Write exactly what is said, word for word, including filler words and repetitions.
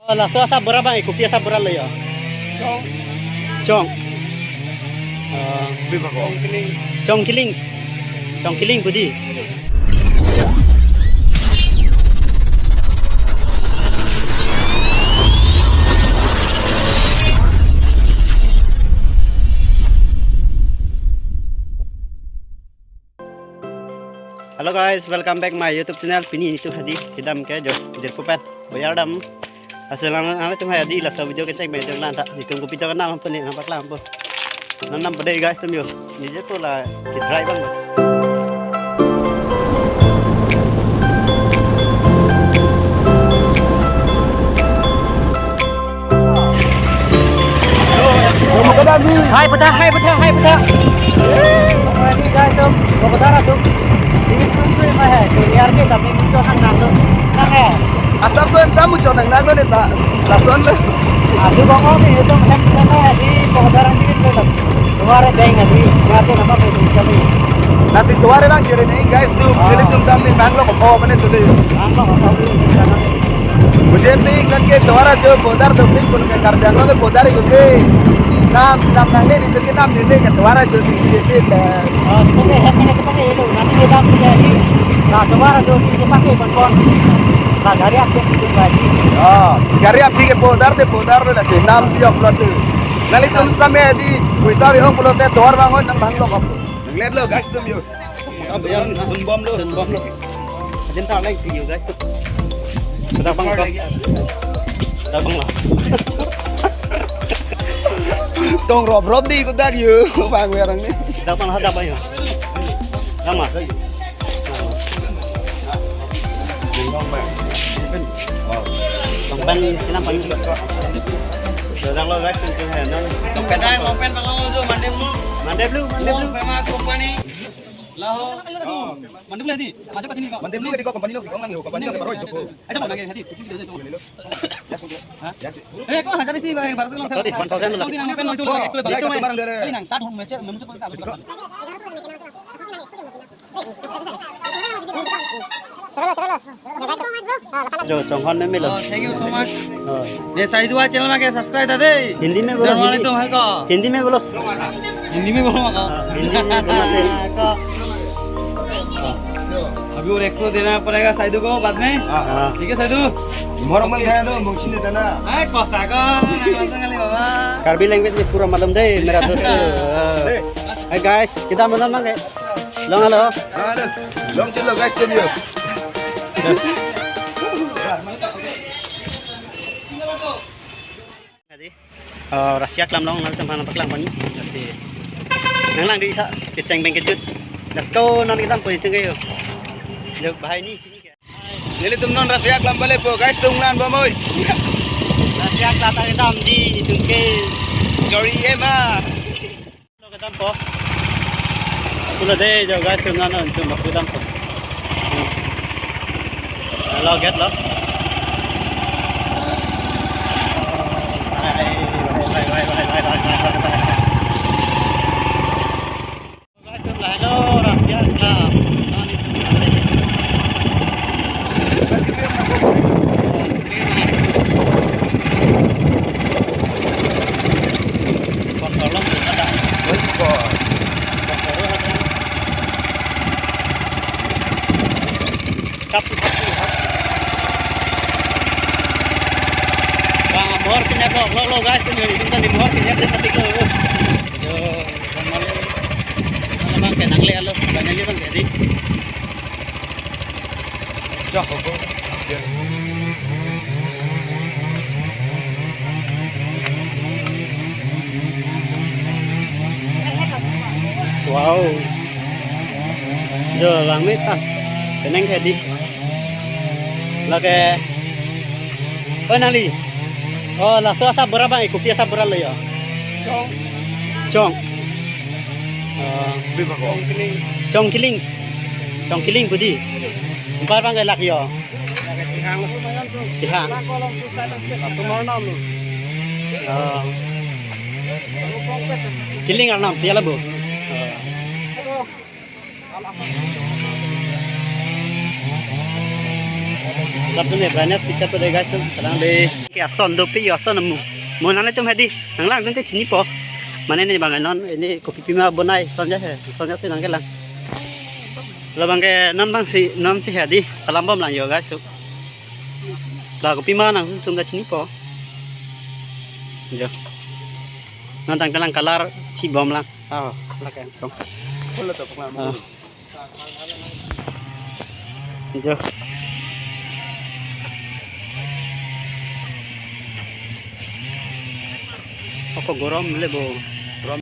Oh, laso asap bura abang, kopi asap bura lo ya? Chong. Chong. Ah, Bibak. Chong Kiling. Chong Kiling. Chong Kiling budi. Hello guys, welcome back my YouTube channel. Pini nelitum hadi kedam ke jo, jirpo pen. Boyar dam. Asal nang, nangtum hadi laso video kecheng bang jong lanta. Nelitum kopi to kenam pun ni nampak lampu. Nang nam pada guys tum yo. Ni je ko la ke drive bang. Hai peta, hai peta, hai peta. Ini guys tum, Bogota tum. Ini tum tum mah hai, tu liar ke tapi muncul nang nang tum. Nang hai. Asap tu entah muncul nang nang ni ta. Lason tu. Aduh bang, oh, ini tum hem hem hai di Bogota tum. Tuare deng adi, ngate nama pe tum kami. Nasi tuare bang kiri ni guys tum. Ah. Nelitum dam ni bang lo ko mane tu di. Bang lo ko. Mujhe pik kan ke Duar ajo border to pik pun ke Karbi Anglong ke border yo ke. Nam, nam nangne ni to ke nam ni ne ke Duar ajo di di di le. Oh, itu ke, itu ke, itu ke, itu nanti kita punya di. Nah, Duar ajo di kita ke pon pon. Nah, gari apa itu lagi? Oh, gari api ke border de border lo lagi. Nam si ok lo tu. Nelitum sampai di, wisa bi ong pulote Duar bang hon nang bang lo ko. Nang let lo guys tum yo. Sunbom lo. Sunbom lo. Adin ta leng video guys tu. Sudah bang lo. Sudah bang lo. Tong rop rop di kudak yo. Bang orang ni. Sudah bang lo, sudah bang lo. Lama. Tong pen kenam pen. Sudah lo guys, tentu ya. Tong pen, tong pen bang lo tu, Monday Blue. Monday Blue, Monday Blue. Famous company. Laho. Mandi boleh di. Mandi boleh di. Mandi boleh di, company lo, company lo, company lo. Ayo, mau lagi, hati. Ini lo. Ya, sudah. Hah? Ya, sudah. Eh, kok harga sih, Bang? Baru sekali. Sorry, one thousand lah. Kau sih nang pen langsung. Oh, lagi, ya, customer dari. Kali nang, satu meter, meter pun tak. Coba, coba. Jo, chonghon meme lo. Oh, thank you so much. Oh. Ye Saidu channel ma ke subscribe ta de. Hindi mein bolo, Hindi. Tum hai ko. Hindi mein bolo. Hindi mein bolo ma ko. Ah, Hindi mein bolo, de. Ko. अभी और एक्स्ट्रा देना पड़ेगा साइदू को बाद में। हाँ। ठीक है साइदू। Morong mang dana do, mungkin dana. Hai, kosa ko. Langsung kali, Baba. Karbi language ni pura malum de, mera dost. Eh. Hai guys, kita mana mang ke? Long halo. Halo. Long chalo guys, tum yo. Jadi, eh, Russia kelam long, nanglitum aphan paklang pon. Jadi, nang lang di sa, kecheng bang kejut. Let's go, non kita pun itu kayo. Look, bahai ni. Nelitum non Russia kelam bale po, guys, tung lan bomoi. Russia kelam ta kedam ji, tung ke. Jori ema. Lo kedam po. Pulo de jo guys, tum nan tum kedam po. Lo gate lo. Bye, bye, bye. Guys, tum lahelo Russia kelam. Bang, mohor sinyap lo, lo, lo, guys, tum yo, itum tadi mohor sinyap dia ketik lo. Jo, bang, malu. Mana bang, kenang le, alo, banyak le bang, jadi. Wow. Jo, langmit ah. Tenang ke di. Lake. Oh, nangli. Oh, laso asap bura bang, kopi asap bura lo ya? Chong. Chong. Oh. Bibak ko. Chong Kiling. Chong Kiling budi. Empat bang ke lak yo. Chihang. Chihang. Oh. Kiling arnam, tiala bu. Oh. Latum ne brightness picture to de guys tum. Kalang de. Ke ason dopik ason mu. Mo nanglitum hedi. Nanglang tum te chinipo. Mane ne bang non ini kopipima bonai son ja he. Son ja si nangkelang. Labang ke non bang si non si hedi. Salam bomlang yo guys tum. La kopima nangtum ta chinipo. Jo. Non tangkelang color thibomlang. Oh, la ke song. Ah. Jo. Ako gorom le bo.